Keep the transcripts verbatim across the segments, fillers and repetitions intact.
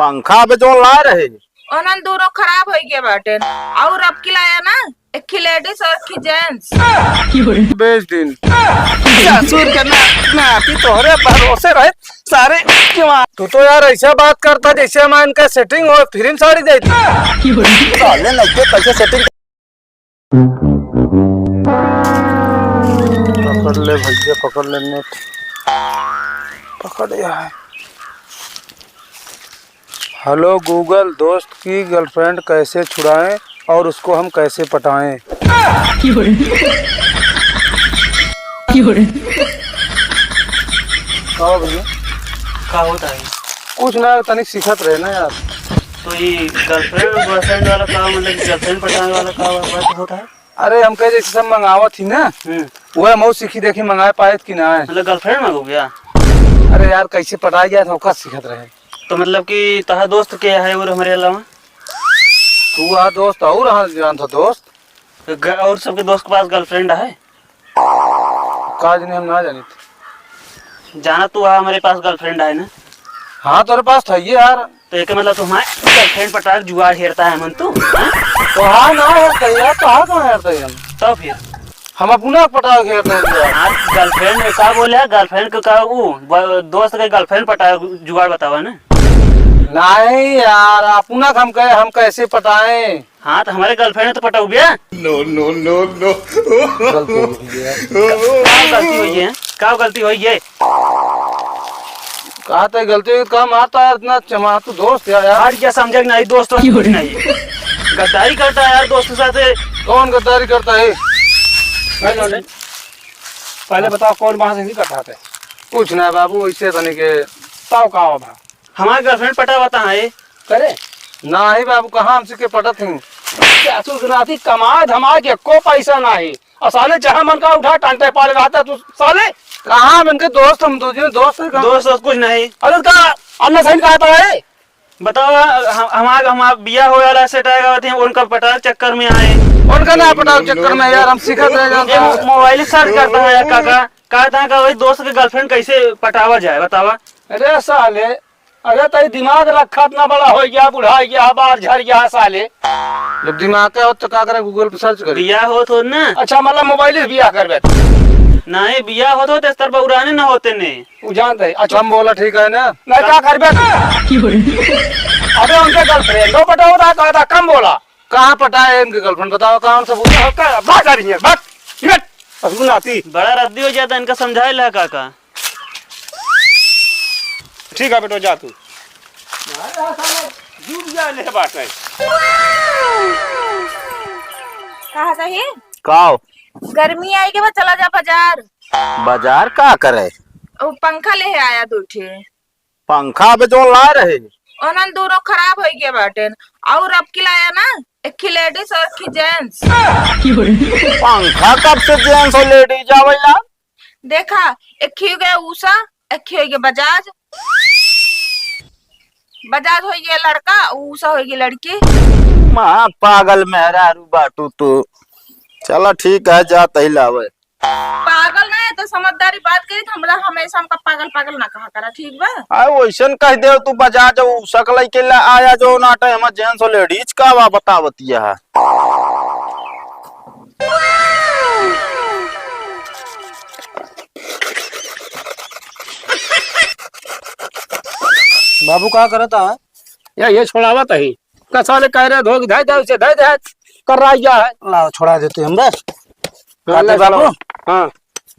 पंखा अबे जौन लाए रहे। ओनन दूनो खराब होइ गया बाटेन। और अब की लाया ना, एक खी लेडीज और एक खी जेंट्स। बेच दिन। ससुर के ना, नाती तोहरे भरोसे रहे सारे। क्यों आ-, तू तो यार ऐसा बात करता जैसे हम इनका सेटिंग हो, फिर साड़ी देती। साले नहीं के कैसे सेटिंग। पकड़ ले भैया, पकड़ ले नेट। पकड़ यार। हेलो गूगल, दोस्त की गर्लफ्रेंड कैसे छुड़ाएं और उसको हम कैसे पटाएं? का भैया? का होता है? कुछ ना, तनिक सीखत रहे ना यार। तो ये गर्लफ्रेंड बॉयफ्रेंड वाला काम, मतलब गर्लफ्रेंड पटाने वाला काम बात होता है? अरे हम कहे जैसे सब मंगावत ही ना, हम्म। वह मऊ सीखी देखी मंगाए पाए कि ना है। मतलब गर्लफ्रेंड मंगो गया? अरे यार कैसे पटाया जाए तो ओका सीखत रहे। तो मतलब कि तहा दोस्त के है और हमारे अलावा? तू आ दोस्त और हाँ जान था दोस्त। तो ग-, और सबके दोस्त के पास गर्लफ्रेंड है? का जने हम ना जानित। जाना तू आ हमारे पास गर्लफ्रेंड है ना? हाँ तोरे पास था ये यार। तो एके मतलब तू हमारे गर्लफ्रेंड पटावे के जुगाड़ हेरता है मन तू, हाँ? तो हाँ ना हेरता है यार, तो हाँ कहाँ हेरता है हम? तो फिर? हम अपना पटावे के हेरता है यार। हाँ, गर्लफ्रेंड में का बोले है? गर्लफ्रेंड को का ऊ, ब-, दोस्त के गर्लफ्रेंड पटावे के जुगाड़ बतावा ना। नहीं यार, अपना हम कहे, हम कैसे पटाएं? हाँ, तो हमारे गर्लफ्रेंड तो पटाऊ बे। No, no, no, no। गलती हो गई है। का गलती हुई है? का गलती हुई है? कहा तो गलती हुई, का मारता है इतना चमा, तू दोस्त है यार। हट गया, समझे कि नहीं, दोस्त वोस्त कुछ नहीं। गद्दारी करता है यार दोस्त के साथ। कौन गद्दारी करता है? नहीं, नहीं, नहीं। पहले बताओ कौन वहां से नहीं करता है? कुछ ना बाबू, ऐसे तनी के। बताओ का हो भा? हमारे गर्लफ्रेंड पटावत है। करे? नाही बाबू, कहाँ हमसे के पटत हूँ? क्या तू सुनाती, कमा धमा के एको पैसा नाही। और साले जहाँ मन का उठा टांगते पाले रहता तू साले। कहाँ हम इनके दोस्त, हम दो जने दोस्त हैं कहाँ? दोस्त वोस्त कुछ नहीं। अरे का अन्ना सही कहता है? बताओ, हम, हमार, हमार बिया होए वाला सेट आएगा, होते हैं, उनका पटावे के चक्कर में आए। उनका ना पटावे के चक्कर में यार, हम सीखत रह ये जाता। मो-, मोबाइल सर्च करता है यार काका, कहता है का वही दोस्त के गर्लफ्रेंड कैसे पटावा जाए, बतावा। अरे साले, अरे तई दिमाग रखा इतना बड़ा हो गया, बुढ़ा गया, बार झड़ गया साले। जब दिमाग का हो तो का करे, Google पे सर्च करे। बिया होत हो ना। अच्छा, मतलब मोबाइल से बिया करबे? नहीं, बिया होत हो तो इस तरह उड़ाने ना होते ने। उ जानते हैं। अच्छा। कम बोला, ठीक है ना? नहीं, का करबे? अबे उनके गर्लफ्रेंडो पटाओ था, कहा था कम बोला। कहाँ पटाए इनके गर्लफ्रेंड? बताओ, कहाँ से बोला? बात आ रही है, बात। हट। असगुन आती। बड़ा रद्दी हो जाता, इनका समझाए ला काका। ठीक है बेटो, जा तू। डूब जाने बात है। कहा सही? काओ? गर्मी आई के बाद चला जा बाजार। बाजार का करे? वो पंखा ले आया दो ठे। पंखा अबे जो ला रहे। ओनन दोनों खराब हो गया बाटेन। और अब की लाया ना, एक खी लेडीज और एक खी जेंट्स। पंखा कब से जेंट्स और लेडीज आवेला? देखा, एक खी हो गया उषा, एक खी हो गया बजाज। बजाज हो गया लड़का, उषा हो गया लड़की। माँ पागल मेहरारू बाटू तू। चला ठीक है, जा तही लावे। पागल ना है तो समझदारी बात करी तो हमरा हमेशा हमका पागल पागल ना कहा करा, ठीक बा? आ वैसन कह दे तू बजाज उषा के लइके ला आया जो ना टाइम जेंट्स और लेडीज का बा बतावतिया है। बाबू का करता है? या ये छोड़ावत है। का साले कह रहे धो के धै दे, उसे धै दे, कर रहा है। लाओ, छोड़ा देते हम बस। हाँ, कहते ले बाबू, छोड़ाओ। हाँ।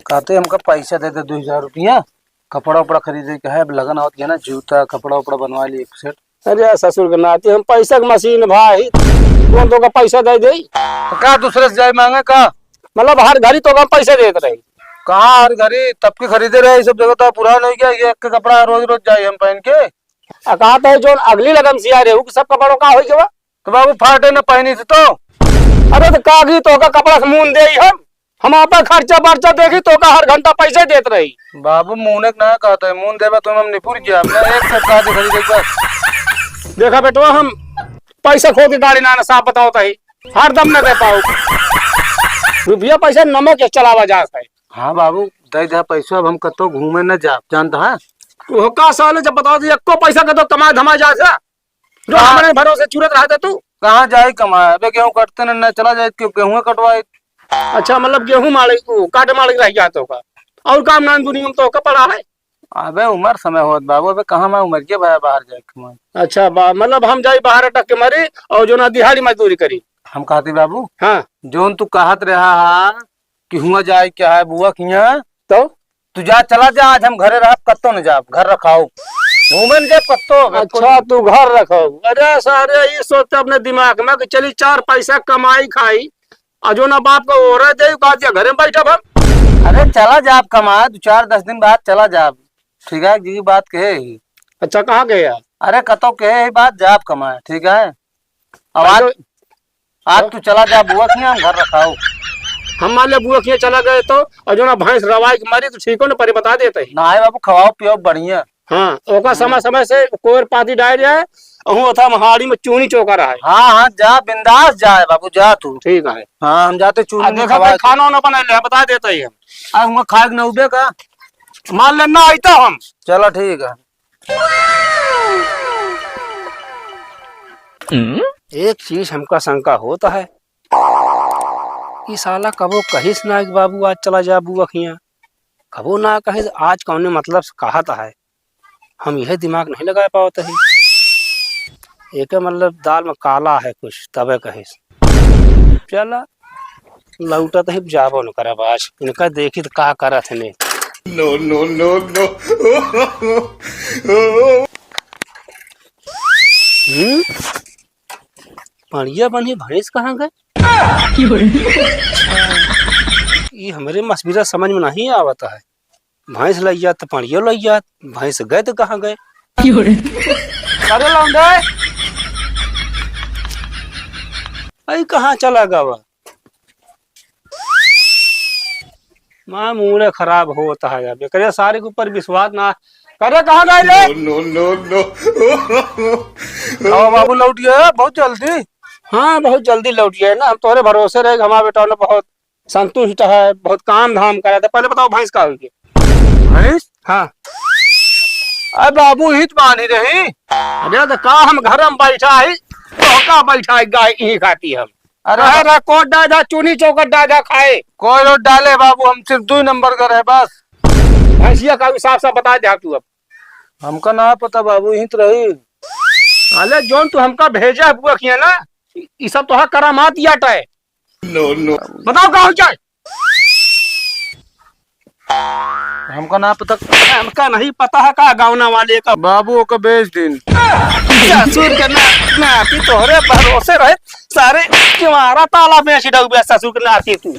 कहते हमका पैसा दे दे दो हजार रुपया, कपड़ा उपड़ा खरीदे के है, अब लगन आवत गया ना, जूता, कपड़ा उपड़ा बनवा लिए एक सेट। अरे ससुर के नाती, हम पैसा के मशीन भाई, कौन तो का पैसा दे दे? तो का दूसरे से जाए मांगे का? मतलब हर घड़ी तो हम पैसे देत रही। कहाँ हर घड़ी? तब के खरीदे रहे, ये सब जगह तो पुरान हो गया, ये एक के कपड़ा रोज रोज जाए हम पहन के। आ, कहा था जो अगली लगन सिया रहे, उ सब कपड़ों का होई गवा? तो बाबू फाटे न पहनी से तो। अरे तो कागी तो का कपड़ा से मून दे हम, हम आपा खर्चा बर्चा देखी तो का हर घंटा पैसे देत रही। बाबू मूने के ना कहते, मून देबा तो हम निपुर गया, अपना एक सप्ताह के खरीदे बस। देखा बेटवा, हम पैसा खो के गाड़ी ना, ना साफ बताओ तही, हर दम न दे पाओ। रुपया पैसा नमक के चलावा जात है। हाँ बाबू, दे दे पैसा, अब हम कतो घूमे न जा, जानता है? ओह का साले जब बताओ तो एको पैसा कतो कमाए धमाए जात है। जो हाँ। हमरे भरोसे चुरत रहत है तू। कहाँ जाई कमाए? अबे गेहूँ कटते न, न चला जाए, क्यों गेहूँ कटवाए? अच्छा, मतलब गेहूँ मालिक, वो काटे मालिक रह गया तो का? और काम नाम दुनिया में तो का पड़ा है? अबे उमर समय होत बाबू, अबे कहाँ मैं उमर के भाई बाहर जाए कमाए? अच्छा, बा-, मतलब हम जाई बाहर अटक के मरी और जो ना दिहाड़ी मजदूरी करी। हम कहती बाबू, हाँ। जोन तू कहत रहा हा कि हुआ जाए क्या है बुआ किया? तो? तू जा, चला जा, आज हम घरे रहब, कत्तो न जाब, घर रखाओ। घूमन जाब कत्तो, अच्छा, तू घर रखाओ। अरे सारे, ये सोचते अपने दिमाग में कि चली चार पैसा कमाई खाई, और जो ना बाप का ओरा दे, बात या घरे में बैठब हम। अरे चला जाब कमा, दो चार दस दिन बाद चला जाब, ठीक है, जी बात कहे ही। अच्छा, कहाँ गए यार? अरे कतो कहे ही बात, जाब कमा, ठीक है। अब आज, आज तू चला जा बुआ के, हम घर रखाओ। हम मान ले बुआ के चला गए तो, और जो ना भैंस रवाई के मारी तो ठीक हो ना, परे बता देते ही। ना है बाबू, खवाओ पियो बढ़िया। हाँ, ओका समय समय से कोर पाती डाल जाए, अहूँ ओथा महाड़ी में चूनी चोका रहे। हाँ, हाँ, जा बिंदास जाए बाबू, जा तू। ठीक है। हाँ, हम जाते चूनी आ, देखा खवाए। खाना वाना बना ले, बता देते ही हम। आ, हुआ खाए के नौबे का। मान ले ना आइता हम। चलो ठीक है। एक चीज हमका शंका होत है, ई साला कबो कहिस ना कि बाबू आज चला जा बुआ खिया, कबो ना कहिस, आज कौने मतलब से कहत है, हम यह दिमाग नहीं लगा पावत है। एके मतलब दाल में काला है कुछ, तबे कहिस। चला, लौटत ही जाबो न करब आज। इनका देखी त का करत हने। No, no, no, no। हम्म? पड़िया बनी भैंस कहाँ गए? ये हमरे मसविरा समझ में नहीं आवत है। भैंस लइ जात त पड़ियो लइ जात, भैंस गए त कहाँ गए? अरे लौंडे, अई कहाँ चला गवा? माँ मूड़े खराब होत है अब, एकरे सारे के ऊपर विश्वास ना करे। कहाँ गए रे? No, no, no, no। आओ बाबू, लौट गया बहुत जल्दी। हाँ, बहुत जल्दी लौट गया ना, हम तोहरे भरोसे रहे, हमारा बेटा ने बहुत संतुष्ट है, बहुत काम धाम करा था। पहले बताओ भैंस का हुई? भैंस? हाँ। अरे बाबू, ही तो बांधी रही। अरे तो का हम घर में बैठा ही, तो का बैठा ही गाय यहीं खाती हम। अरे अरे रे, कोट डाल जा, चूनी चौकट डाल जा खाए। कोई लोग डाले बाबू, हम सिर्फ दो नंबर का रहे बस। भैंसिया का भी साफ साफ बता दे तू अब। हमका ना पता बाबू, यहीं तो रही। अरे जोन तू हमका भेजा है बुआ किया ना, ई सब तोहा करामात याट है। No, no। बताओ का हो जाए? हमका ना पता। हमका नहीं पता है का गावना वाले का? बाबू ओका बेच दिन। ससुर के ना-, नाती तोहरे भरोसे रहे, सारे किवारा ताला बेच डूबे ससुर के नाती तू।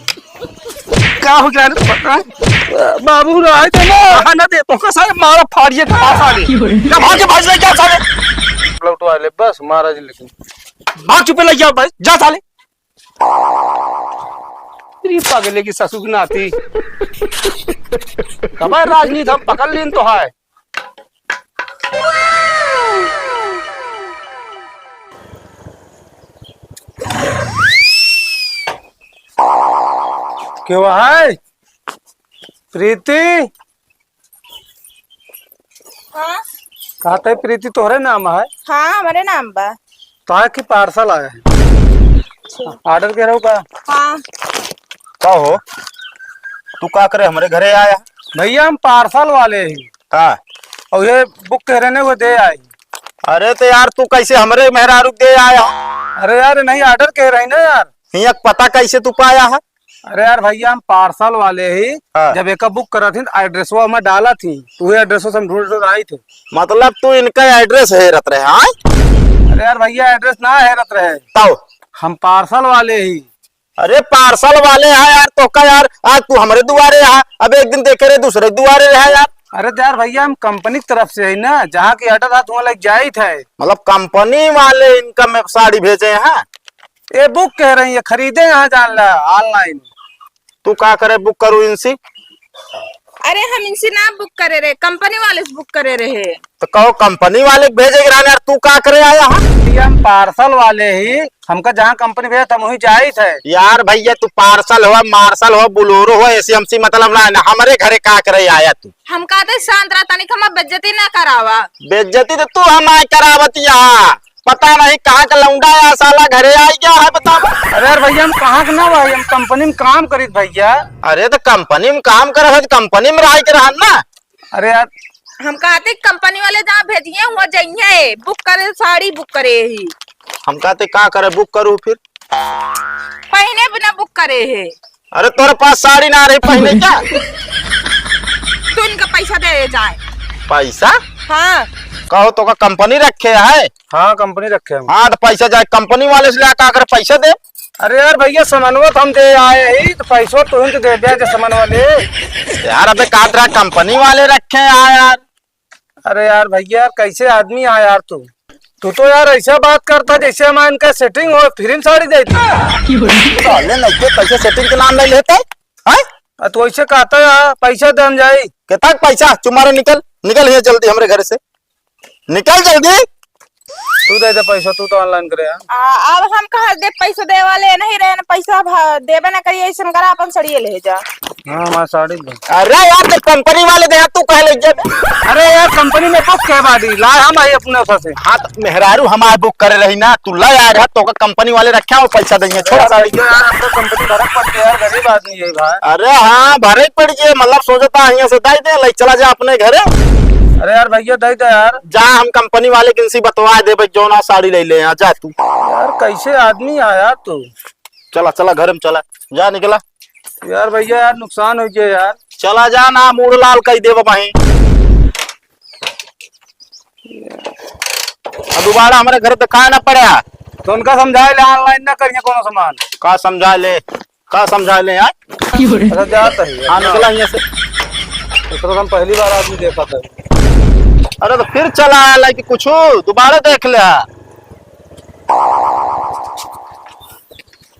का हो गया रे? बाबू रहे तो ना। हाँ, ना दे, तोहका सारे मारा फाड़िए के पास आ गए। ना भाग के भाग ले, जा सारे। लौटवा ले, बस मारा जी लेकिन। भाग चुपे लग जाओ भाई, जा साले। तेरी पगले की ससुर की नाती। कबे राजनीति हम पकड़ लीन तो है। क्यों है? प्रीति? हाँ। कहते प्रीति तोहरे नाम है? हाँ, हमारे नाम बा। तोहरे की पार्सल आया है? अच्छा। ऑर्डर के रहो का? हाँ। का हो? तू का करे हमरे घरे आया? भैया, हम पार्सल वाले ही। हाँ। और ये बुक कह रहे ने, वो दे आए। अरे तो यार, तू कैसे हमरे मेहरारू के दे आया? अरे यार, नहीं, ऑर्डर कह रही ना यार। हियाँ पता कैसे तू पाया है? अरे यार भैया, हम पार्सल वाले ही। हाँ। जब एका बुक करत ही, तो एड्रेसवा में डालत ही, तो वही एड्रेसवा से हम ढूंढ ढूंढ आई थे। मतलब तू इनका एड्रेस हेरत रहे, हाँ? अरे यार भैया, एड्रेस ना हेरत रहे। तब? हम पार्सल वाले ही। अरे पार्सल वाले है यार, तो का यार, आज तू हमरे दुआरे है, अब एक दिन देखे रहे दूसरे दुआरे रहे यार। अरे तो यार भैया, हम कंपनी की तरफ से है ना, जहाँ की ऑर्डर आता वहाँ लेके जाई थे। मतलब कंपनी वाले इनका में साड़ी भेजे हैं? ये बुक कह रही है, खरीदे यहाँ जान ला, ऑनलाइन। तू का करे बुक करू इनसे? अरे हम इनसे ना बुक करे रहे, कंपनी वाले से बुक करे रहे। तो कहो कंपनी वाले के भेजे के रहने यार, तू का करे आया है? ये हम पार्सल वाले ही, हमका जहाँ कंपनी भेजत हम वहीं जाइत है। यार भैया तू पार्सल हो, मार्शल हो, बोलेरो हो, ऐसे हमसे मतलब ना है ना, हमरे घरे का करे आया तू? हम कहते शांत रह, तनिक हम बेइज्जती ना करावा। बेइज्जती तो तू हमार करावत यहाँ। पता नहीं कहाँ का लौंडा है साला, घरे आई गया है, बतावा। अरे यार भैया, हम कहाँ के ना भाई, हम कंपनी में काम करीत भैया। अरे तो कंपनी में काम करे हो तो कंपनी में रह के रहन ना। अरे यार, हम कहते कंपनी वाले जहाँ भेजिए हुआ जाइए, बुक करे, साड़ी बुक करे ही। हम कहते का करे, बुक करू फिर? पहिने बिना बुक करे है। अरे तोरे पास साड़ी ना रही पहिने क्या? तू इनका पैसा दे जाए। पैसा? हाँ। कहो तो का कंपनी रखे है? हाँ, कंपनी रखे हम। हाँ, तो पैसा जाए कंपनी वाले से ले, का करे पैसा दे। अरे यार भैया, समनवा तो हम दे आए ही, तो पैसवा तो ही तो दे दे जे समनवा ले। यार, अबे का तरह कंपनी वाले रखे हैं यार। अरे यार भैया, यार कैसे आदमी है यार तू। तू तो यार ऐसा बात करता जैसे हम इनका सेटिंग हो, फिर इन साड़ी देती। साले नहीं के पैसे सेटिंग के नाम नहीं लेते हैं? आ, तू ऐसे कहता है, पैसा दे हम जाई। कितना पैसा? चुमारे निकल, निकल यहाँ जल्दी हमरे घर से। निकल जल्दी। तू दे दे पैसा, तू तो ऑनलाइन करे है। आ, अब हम कहाँ दे पैसा दे वाले नहीं रहे न, पैसा भा-, देबे ना करिए, ऐसे करा अपन सड़िए ले जा। हाँ, हमारा साड़ी दे। अरे यार, तो कंपनी वाले दे, तू कहे ले जा। अरे यार, कंपनी में बुक के बाड़ी, ला हम आई अपने ओसा से। हाँ, तो मेहरारू हमारे बुक करे रही ना, तू ला यार, तो का कंपनी वाले रखे हो, पैसा देंगे, छोड़ यार, साड़ी। यार, अब तो कंपनी भरक पड़ गया यार, गरीब आदमी है भाई। अरे हाँ, भरे पड़ गए, मतलब सोचता है यहाँ से दे दे, ले चला जा अपने घरे। अरे यार भैया, दे दे यार। जा, हम कंपनी वाले किनसी बतवा देबे, जौना साड़ी ले ले, आ जा तू। यार, कैसे आदमी है यार तू। चला, चला, घर में चला, जा, निकला। यार भैया, यार, नुकसान हो गया यार। चला जा ना, मूड लाल कई देबे वहीं। अब दोबारा हमारे घर पे काहे ना पड़ा? तो उनका समझा ले, ऑनलाइन ना करिए कोनो सामान। का समझा ले? का समझा ले यार? अच्छा, जात है। हाँ, निकला यहाँ से। इसको हम पहली बार आदमी देखा था। अरे, तो फिर चला आया कि कुछ दोबारा देख ले।